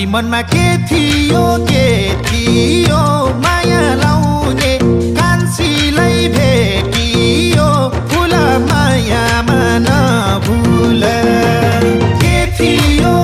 मनमा के थियो माया लाउने कान्छीलाई भेटियो फुल मायामा नभुल के थियो